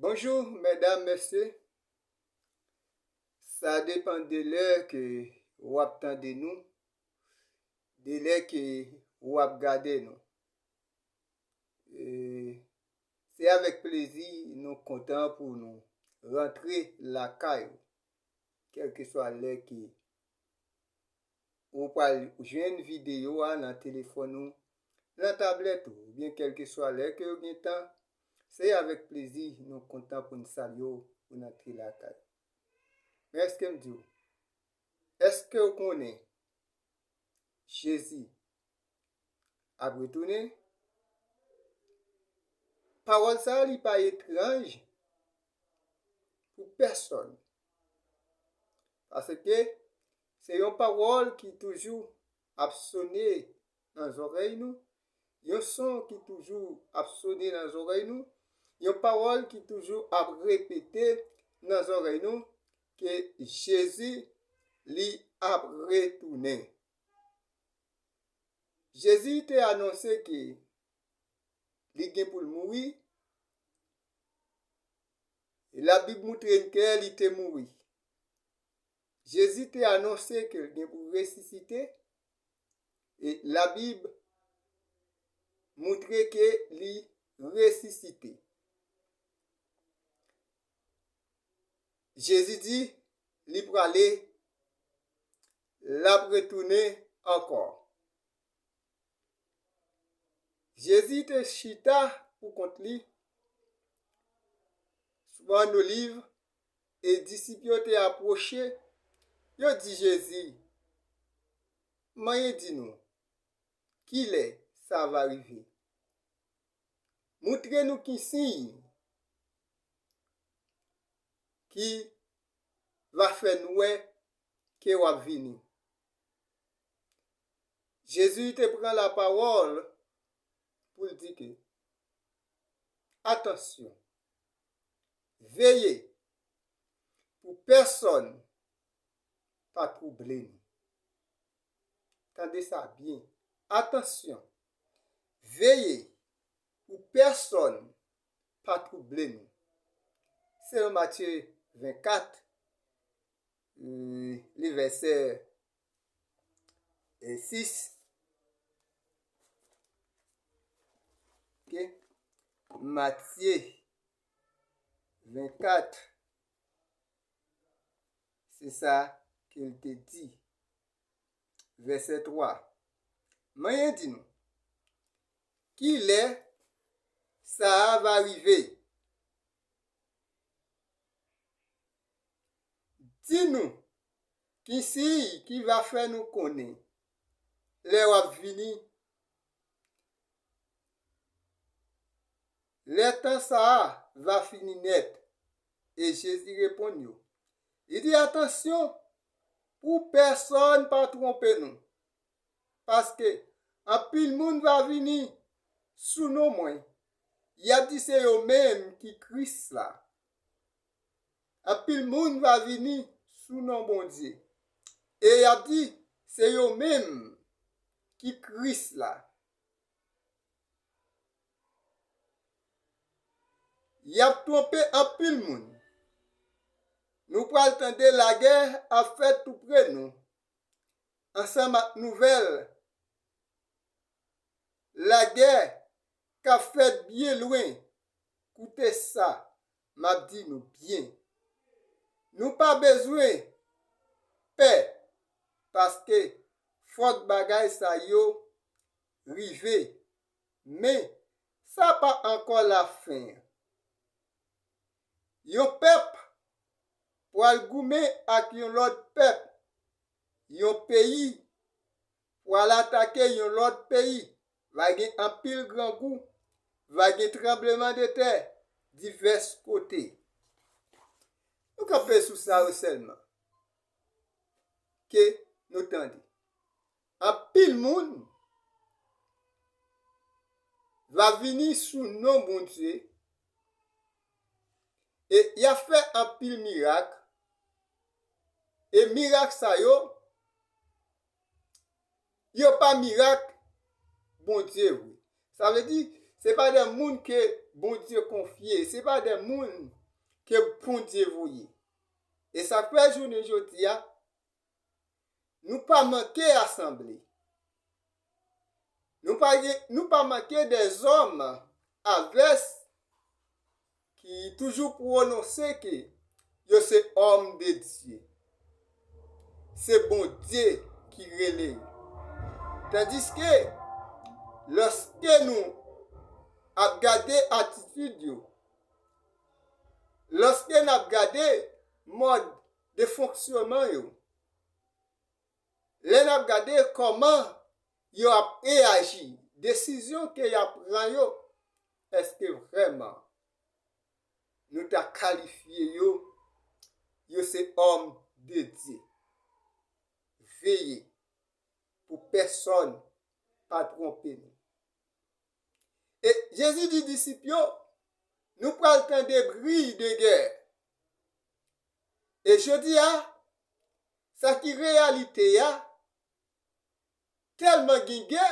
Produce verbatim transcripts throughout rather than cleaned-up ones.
Bonjou, medam, mesye. Sa depann de lè ke w ap tande nou, de lè ke w ap gade nou. E, se avèk plezi nou kontan pou nou rantre lakay ou, kèlkeswa lè ke ou pral jwenn videyo a nan telefòn ou, nan tablèt ou, oubyen kèlkeswa lè ke ou gen tan, se avèk plezi nou kontan pou n salye w pou n antre lakay. Men èske m di w, èske w konnen Jezi ap retounen? Pawòl sa a, li pa etranj pou pèsòn. Paske se yon pawòl ki toujou ap sone nan zòrèy nou, yon son ki toujou ap sone nan zòrèy nou, yon pawòl ki toujou ap repete nan zòrèy nou, ke Jezi, li ap retounen. Jezi te anonse ke li gen pou l mouri. E Labib moutre n ke li te mouri. Jezi te anonse ke l gen pou resisite. E Labib moutre ke li resisite. Jezi di li prale, l ap retounen ankò. Jezi te chita pou kont li sou Mòn Oliv, e disip yo te apwoche, yo di Jezi, "Manyen di nou, kilè sa va rive? Moutre nou ki siy ki va fè n wè ke w ap vini." Jezi te pran lapawòl pou l di ke, "Atansyon, veye pou pèsòn pa twouble nou." Tande sa byen. Atansyon, veye pou pèsòn pa twouble nou. Selon Matye vennkat, e, li vèsè, e, sis. Ok? Matye vennkat, se sa ke l te di. Vèsè twa. Manyen di nou, kilè sa a va rive? Di nou ki siy ki va fè nou konnen lè w ap vini. Lè tan sa a va fini nèt. E Jezi reponn yo. Li di, "Atansyon pou pèsòn pa twonpe nou. Paske anpil moun va vini sou non mwen. Y ap di se yo menm ki Kris la. Anpil moun va vini sou non Bondye. E y ap di se yo menm ki Kris la." Y ap twonpe anpil moun. Nou pral tande lagè ap fèt toupre nou, ansanm ak nouvèl lagè k ap fèt byen lwen. Koute sa m ap di nou byen. Nou pa bezwen pè, paske fòk bagay sa yo rive. Men, sa pa ankò lafen an. Yon pèp pral goumen ak yon lòt pèp. Yon peyi pral atake yon lòt peyi. Va gen anpil grangou. Va gen tranblemanntè divès kote. Nou kanpe sou sa yo sèlman. Ke nou tande. Anpil moun va vini sou non Bondye e y ap fè anpil mirak. E mirak sa yo, yo pa mirak Bondye vre. Sa vle di, Se pa de moun ke Bondye konfye, se pa de moun ke Bondye voye. E sa k fè jounen jodi a, nou pa manke asanble. Nou pa gen, nou pa manke de zòm avès ki toujou pwononse ke yo se òm de Dye. Se Bondye ki rele yo. Tandiske, lòske nou ap gade atitid yo, lòske n ap gade mòd de fonksyonman yo, lè n ap gade kòman yo ap reyaji, desizyon ke y ap pran yo, èske vrèman nou ta kalifye yo, yo se òm de Dye? Veye pou pèsòn pa twonpe nou. E Jezi di disip yo, nou pral tande bri de gè. E jodi a, sa ki reyalite a, tèlman gen gè,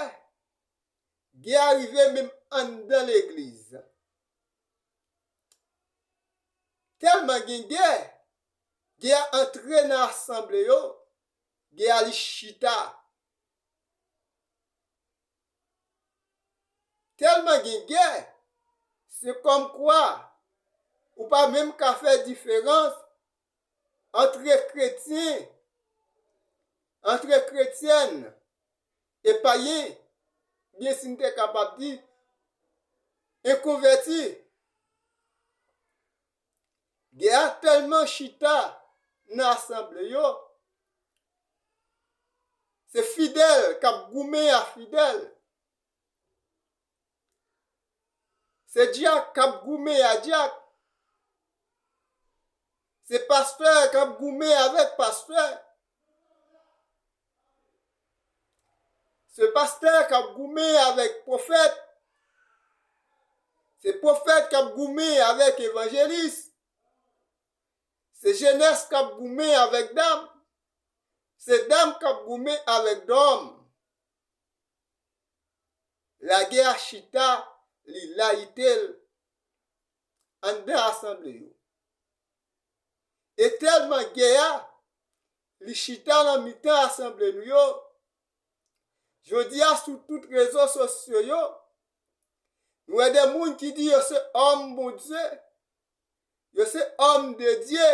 gè a rive menm anndan legliz. Tèlman gen gè, gè a antre nan asanble yo, gè a li chita. Tèlman gen gè, se kòmkwa ou pa menm ka fè diferans antre kretyen, antre kretyèn e payen, byen si n te kapab di, enkonvèti. Gè a tèlman chita nan asanble yo, se fidèl k ap goumen a fidèl. Se dyak k ap goumen a dyak. Se pastè k ap goumen avèk pastè. Se pastè k ap goumen avèk pwofèt. Se pwofèt k ap goumen avèk evanjelis. Se jenès k ap goumen avèk dam. Se dam k ap goumen avèk dòm. Lagè a chita, li layite l anndan asanble yo. E tèlman gè a, li chita nan mitan asanble nou yo. Jodi a, sou tout rezo sosyo yo, nou wè de moun ki di yo se òm Bondye, yo se òm de Dye,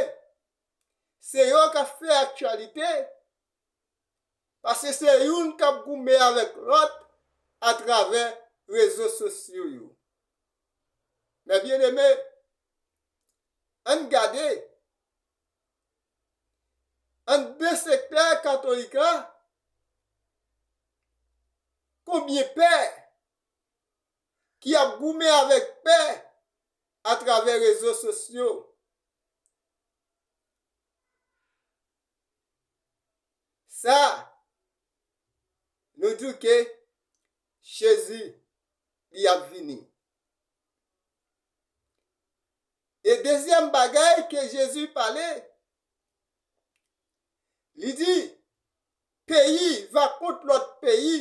se yo k ap fè aktyalite, paske se youn k ap goumen avèk lòt atravè rezo sosyo yo. Mè byeneme, ann gade, anndan sektè katolik la, konbyen pè ki ap goumen avèk pè atravè rezo sosyo? Sa, nou di w ke Jezi, li ap vini. E dezyèm bagay ke Jezi pale, li di, peyi va kont lòt peyi.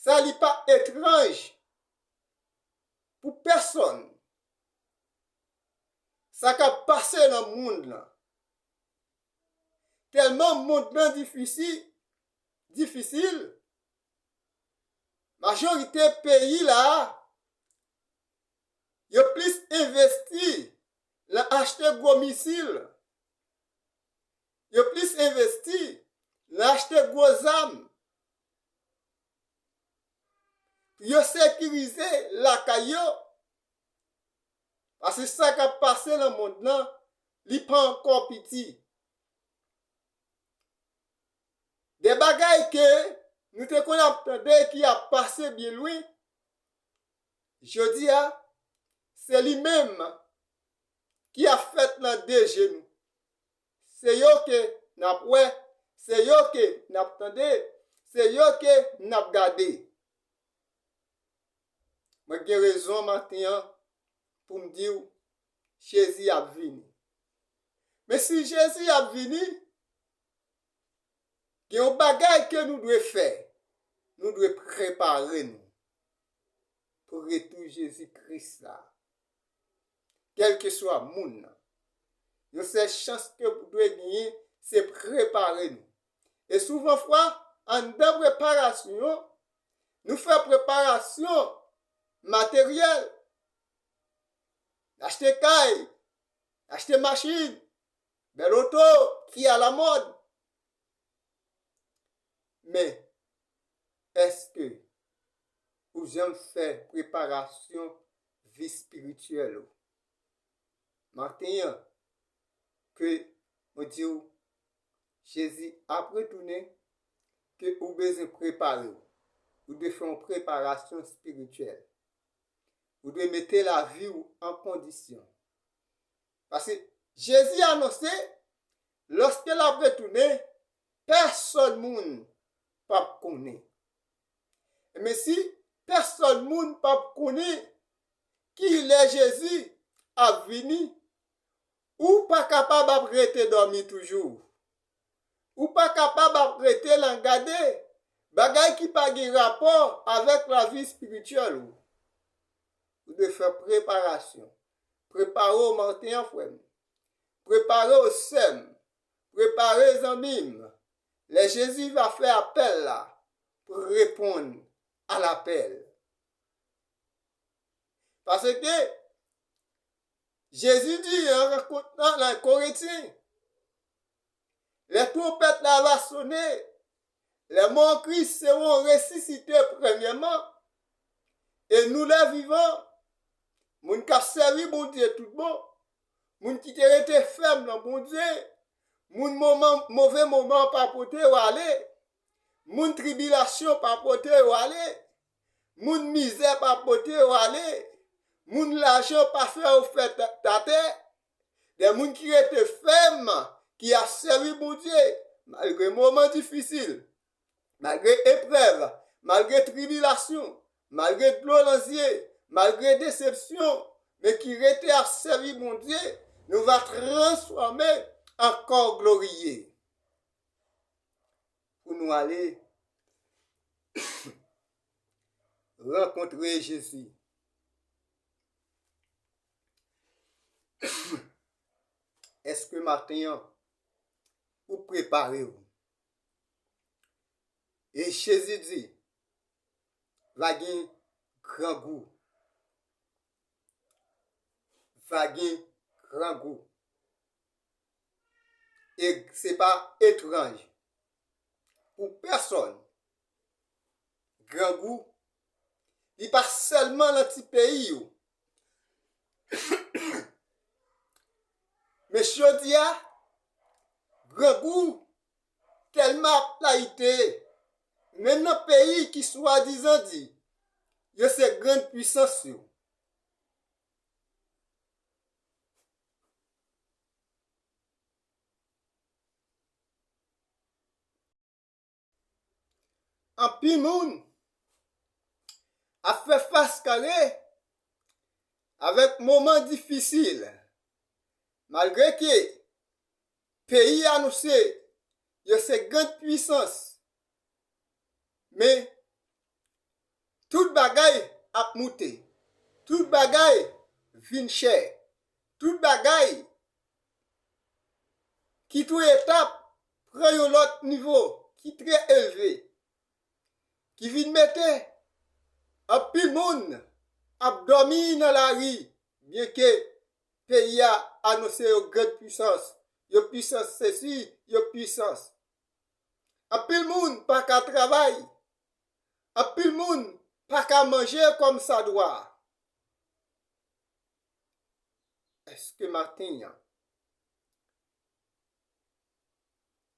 Sa li pa etranj pou pèsonn. Sa k ap pase nan mond lan. Tèlman mond lan difisi-, difisil, majorite peyi la a, yo plis envesti nan achte gwo misil. Yo plis envesti nan achte gwo zam pou yo sekirize lakay yo. Paske sa k ap pase nan mond lan, li pa ankò piti. De bagay ke nou te konn ap tande ki ap pase byen lwen, jodi a, se li menm ki ap fèt nan de je nou. Se yo ke n ap wè, se yo ke n ap tande, se yo ke n ap gade. Mwen gen rezon maten an pou m di w, Jezi ap vini. Men si Jezi ap vini, gen yon bagay ke nou dwe fè. nou dwe prepare nou pou retou Jezi Kris la. Kèlkeswa moun nan, yon sèl chans ke nou dwe genyen, se prepare nou. E souvan fwa, anndan preparasyon, nou fè preparasyon materyèl, n achte kay, n achte machin, bèl oto ki alamòd. Men, èske ou janm fè preparasyon vi espirityèl ou? Maten an, ke mwen di w, Jezi ap retounen, ke ou bezwen prepare w. Ou dwe fè yon preparasyon espirityèl. Ou dwe mete lavi w an kondisyon. Paske Jezi anonse, lòske l ap retounen, pèsòn moun p ap konnen. Men si pèsòn moun p ap konnen kilè Jezi ap vini, ou pa kapab ap rete dòmi toujou. Ou pa kapab ap rete lan gade bagay ki pa gen rapò avèk lavi espirityèl ou. Ou dwe fè preparasyon. Prepare w maten an, frè m. Prepare w, sè m. Prepare, zanmi m. Lè Jezi va fè apèl la, pou reponn a lapèl. Paske Jezi di an rankont lan, lan Korentyen, lè twonpèt la va sone, les morts en Christ seront ressuscités premièrement, et nous les vivants, moun k ap sèvi Bondye tout bon, moun ki te rete fèm nan Bondye, moun moman, move moman pa pote yo ale, moun tribilasyon pa pote yo ale, moun mizè pa pote yo ale, moun lajan pa fè yo fè ta-, atè, de moun ki rete fèm, ki ap sèvi Bondye, malgre moman difisil, malgre eprèv, malgre tribilasyon, malgre dlo nan zye, malgre desepsyon, men ki rete ap sèvi Bondye, nou va transfòme an kò gloriye. Pou nou ale rankontre Jezi. Èske maten an, ou prepare w? E Jezi di, va gen grangou. Va gen grangou. E se pa etranj pou pèsòn. Grangou, li pa sèlman nan ti peyi yo. Men jodi a, grangou tèlman ap layite, menm nan peyi ki swadizan di yo se grann pwisans yo. Anpil moun ap fè fas kare avèk moman difisil. Malgre ke peyi anonse yo se grann pwisans, men tout bagay ap moute. Tout bagay vin chè. Tout bagay kite yon etap, pran yon lòt nivo ki trè elve, ki vin mete anpil moun ap dòmi nan lari, byenke peyi a anonse yo grann pwisans, yo pwisans sesi, yo pwisans. Anpil moun pa ka travay. Anpil moun pa ka manje kòmsadwa. Èske maten an,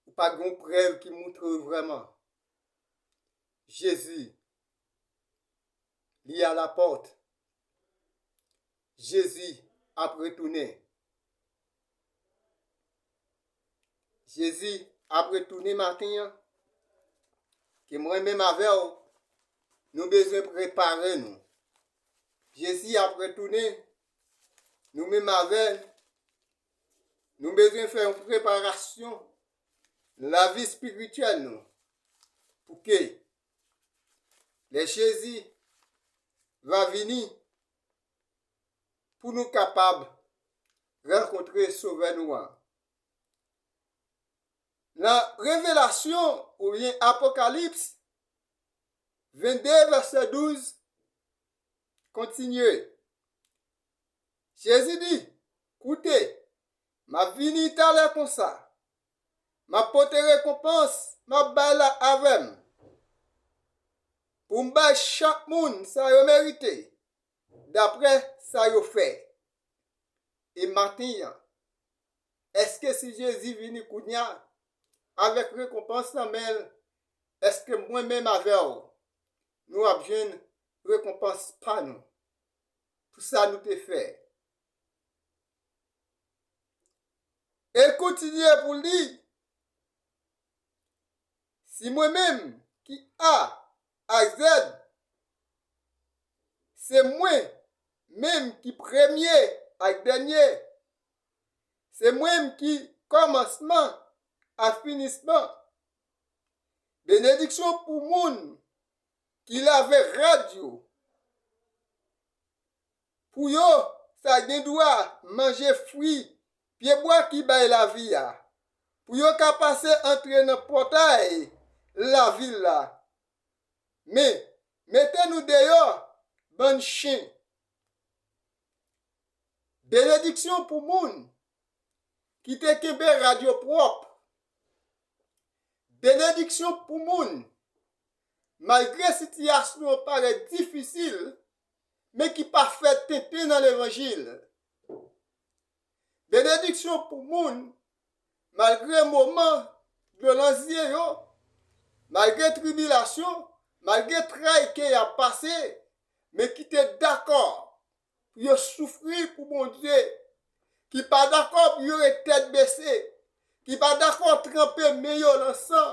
ou pa gen yon prèv ki montre w vrèman Jezi, li alapòt? Jezi ap retounen. Jezi ap retounen maten an. Ke mwen menm avè w, nou bezwen prepare nou. Jezi ap retounen. Nou menm avè l, nou bezwen fè yon preparasyon nan lavi espirityèl nou. Pou ke Lè Jezi va vini pou nou kapab rankontre Sovè nou an. Nan Revelasyon oubyen Apokalips vennde vèsè douz, kontinye. Jezi di, koute, m ap vini talè konsa. M ap pote rekonpans, m ap bay la avè m. Pou m bay chak moun sa yo merite, daprè sa yo fè. E maten an, èske si Jezi vini kounye a, avèk rekonpans nan men l, èske mwen menm avè w, nou ap jwenn rekonpans pa nou pou sa nou te fè? E l kontinye pou l di, si mwen menm ki A a Z, se mwen menm ki premye ak dènye, se mwen ki kòmansman ak finisman. Benediksyon pou moun ki lave rad yo, pou yo sa gen dwa manje fwi pyebwa ki bay lavi a, pou yo ka pase antre nan pòtay lavil la. Men, mete nou deyò, bann chen. Benediksyon pou moun ki te kenbe rad yo pwòp. Benediksyon pou moun, malgre sitiyasyon an parèt difisil, men ki pa fè tenten nan levanjil. Benediksyon pou moun, malgre moman dlo nan zye yo, malgre tribilasyon, malgre tray ke y ap pase, men ki te dakò pou yo soufri pou Bondye, ki pa dakò pou yo ret tèt bese, ki pa dakò tranpe men yo nan san,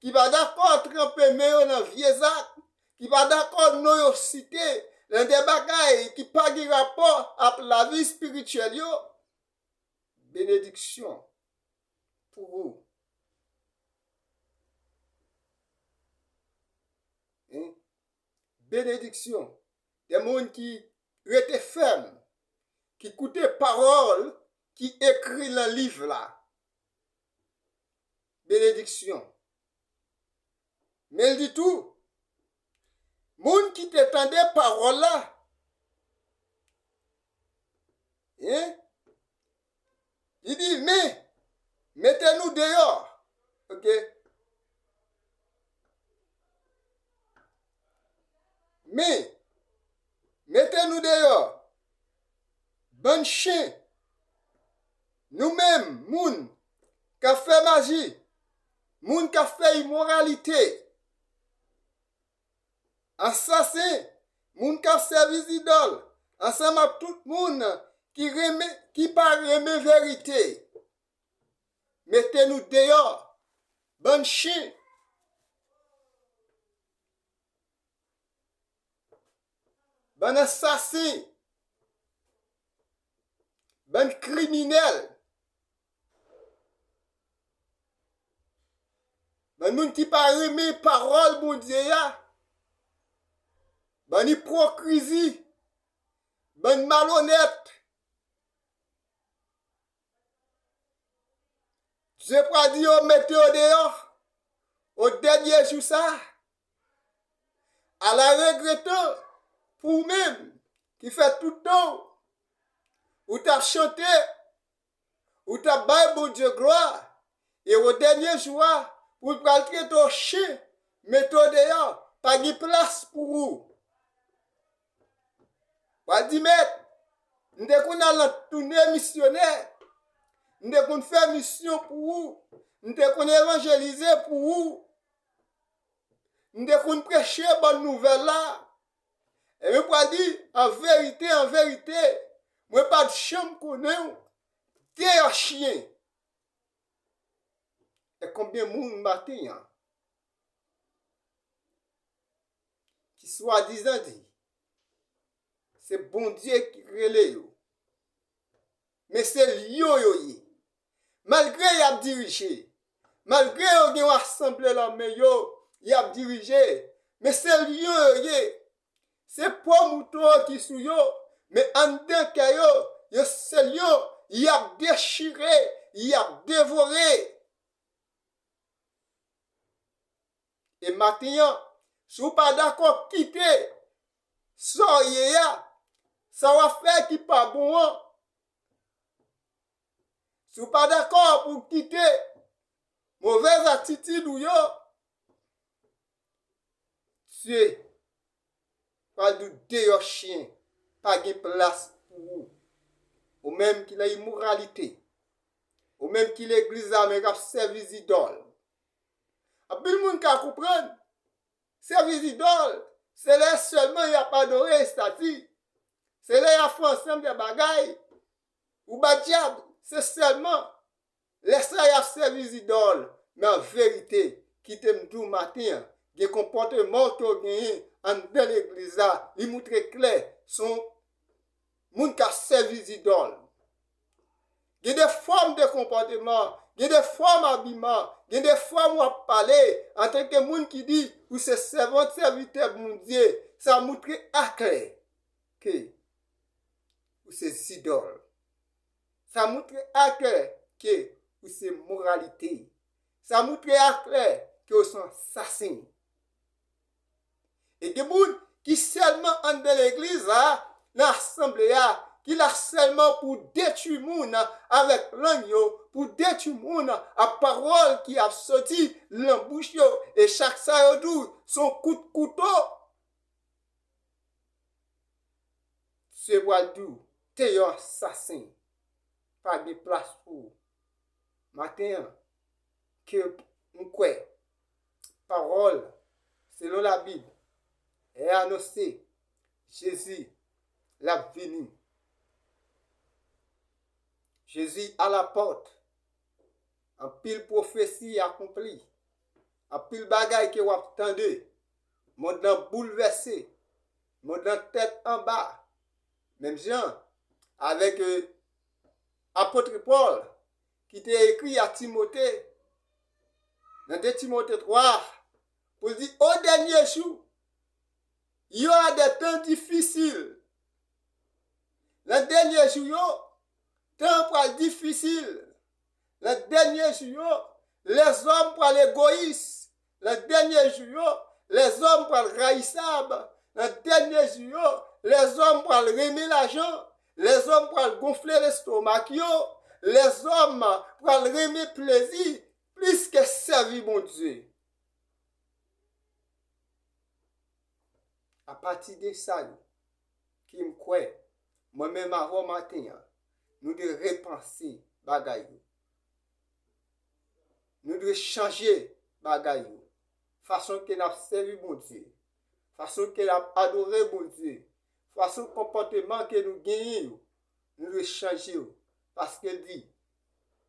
ki pa dakò tranpe men yo nan vye zak, ki pa dakò non yo site nan de bagay ki pa gen rapò ak lavi espirityèl yo. Benediksyon pou ou. Hein? Benediksyon. De moun ki rete fèm, ki koute pawòl ki ekri nan liv la. Benediksyon. Men l di tou, moun ki te tande pawòl la, hein, li di, men, mete nou deyò. Ok. Men, mete nou deyò. Bann chen. Nou menm, moun k ap fè maji, moun k ap fè imoralite, ansasen, moun k ap sèvi zidòl, ansanm ak tout moun ki renmen, ki pa renmen verite. Mete nou deyò, bann chen. Bann ansasen, bann kriminèl, bann moun ki pa renmen pawòl Bondye a, bann ipokrizi, bann malonèt. Dye pral di yo mete yo deyò o dènye jou sa a. Ala regretan pou ou menm ki fè tout tan w, ou t ap chante, ou t ap bay Bondye glwa, e o dènye jou a, pou l pral trete w chen, mete w deyò, pa gen plas pou ou. W a di, mèt, m te konn al nan toune misyonè, m te konn fè misyon pou ou, m te konn evanjelize pou ou, m te konn preche bòn nouvèl la. Ebyen, w a di, an verite, an verite, mwen pa t janm konnen w, deyò chen. E konbyen moun maten an ki swadizan di se Bondye ki rele yo, men se lyon yo ye. Malgre y ap dirije, malgre yo gen yon asanble nan men yo, y ap dirije, Men se lyon yo ye. Se po mouton yo ki sou yo, men anndan kè yo, yo se lyon, y ap dechire, y ap devore. E maten an, si w pa dakò kite sa w ye a, sa w ap fè ki pa bon an, si w pa dakò pou w kite movèz atitid ou yo, Dye pral di w deyò chen, pa gen plas pou ou. Ou menm ki nan imoralite, ou menm ki legliz la men k ap sèvi zidòl. Anpil moun ka konprann, sèvi zidòl, se lè sèlman y ap adore estati. Se lè y ap fè ansanm de bagay. Ou ba dyab, se sèlman lè sa y ap sèvi zidòl. Men an verite, kite m di w maten an, gen konpòteman ke w genyen anndan legliz la, li moutre klè se yon moun k ap sèvi zidòl. Gen de fòm de konpòteman, gen de fòm abiman, gen de fòm w ap pale antanke moun ki di ou se sèvant, sèvitè Bondye, sa moutre aklè ke ou se zidòl. Sa moutre aklè ke ou se moralite. Sa moutre aklè ke ou se yon asasen. E gen moun ki sèlman anndan legliz la, nan asanble a, ki la sèlman pou detwi moun avèk lang yo, pou detwi moun ak pawòl ki ap soti nan bouch yo, e chak sa yo di w, se yon kout kouto. Se pral di w, te yon asasen. Pa gen plas pou ou. Maten an, ke m kwè, pawòl, selon Labib, e anonse, Jezi, l ap vini. Jezi a la pòt. Anpil pwofesi akonpli. Anpil bagay ke w ap tande. Mond lan boulvèse. Mond lan tèt anba. Menm jan avèk, euh, apot Pòl ki te ekri a Timote, nan de Timote twa, pou l di, o dènye jou, il y aura des temps difficiles. Nan dènye jou yo, tan an pral difisil. Nan dènye jou yo, lèzòm pral egoyis. Nan dènye jou yo, lèzòm pral rayisab. Nan dènye jou yo, lèzòm pral renmen lajan. Lèzòm pral gonfle lestomak yo. Lèzòm pral renmen plezi plis ke sèvi Bondye. Apati de sa yo, ke m kwè, mwen menm avè w maten an, nou dwe repanse bagay yo. Nou dwe chanje bagay yo. Fason ke n ap sèvi Bondye, fason ke n ap adore Bondye, fason konpòteman ke nou genyen yo, nou dwe chanje yo. Paske l di,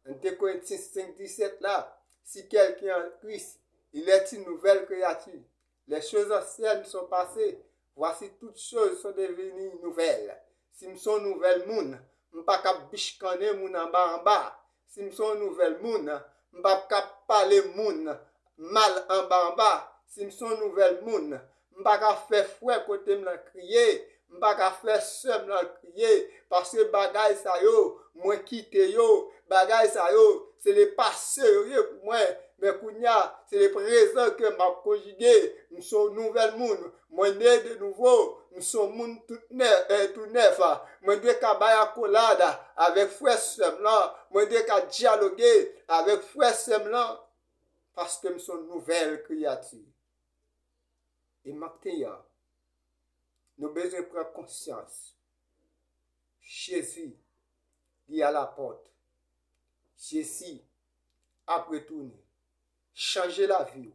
Nan de Korentyen senk disèt la, si quelqu'un est en Christ, il est une nouvelle créature. Les choses anciennes sont passées, voici toutes choses sont devenues nouvelles. Si m se yon nouvèl moun, m pa ka ap bichkannen moun anba anba. Si m se yon nouvèl moun, m pa ka ap pale moun mal anba anba. Si m se yon nouvèl moun, m pa ka fè frè kote m nan kriye, m pa ka fè sè m nan kriye, paske bagay sa yo, mwen kite yo. Bagay sa yo, se le pase yo ye pou mwen. Men kounye a, se le prezan ke m ap konjige. M se yon nouvèl moun. Mwen ne de nouvo. M se yon moun tout nè-, eh, tou nèf. Mwen dwe ka bay akolad avèk frè sè m lan. Mwen dwe ka dyaloge avèk frè sè m lan. Paske m se yon nouvèl kreyati. E maten an, nou bezwen pran konsyans. Jezi, li a la pòt. Jezi ap retounen. Chanje lavi w.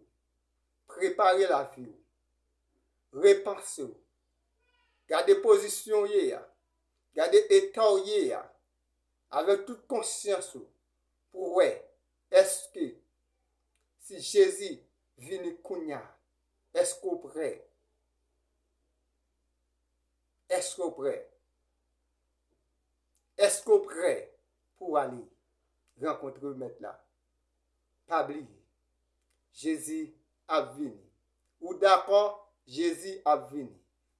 Prepare lavi w. Repanse w. Gade pozisyon w ye a. Gade eta w ye a. Avèk tout konsyans ou, pou w wè, èske si Jezi vini kounye a, èske w prè? Èske w prè? Èske w prè pou w ale rankontre Mèt la? Pa bliye, Jezi ap vini. Ou dakò, Jezi ap vini.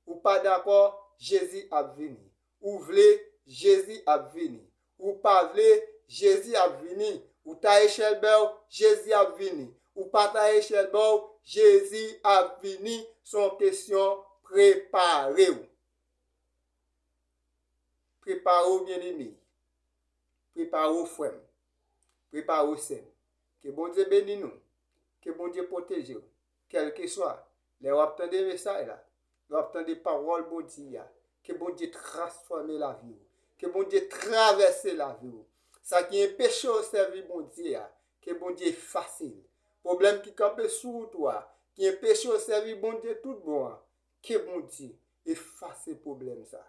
Ou pa dakò, Jezi ap vini. Ou vle, Jezi ap vini. Ou pa vle, Jezi ap vini. Ou ta echèl bèw, Jezi ap vini. Ou pa ta echèl bèw, Jezi ap vini. Se yon kesyon prepare w. Prepare w, byeneme. Prepare w, frè m. Prepare w, sè m. Ke Bondye beni nou. Ke Bondye pwoteje w. Kèlkeswa lè w ap tande mesaj la, lè w ap tande pawòl Bondye a, ke Bondye transfòme lavi w. Ke Bondye travèse lavi w. Sa ki enpeche w sèvi Bondye a, ke Bondye efase l. Pwoblèm ki kanpe sou wout ou a, ki enpeche w sèvi Bondye tout bon an, ke Bondye efase pwoblèm sa.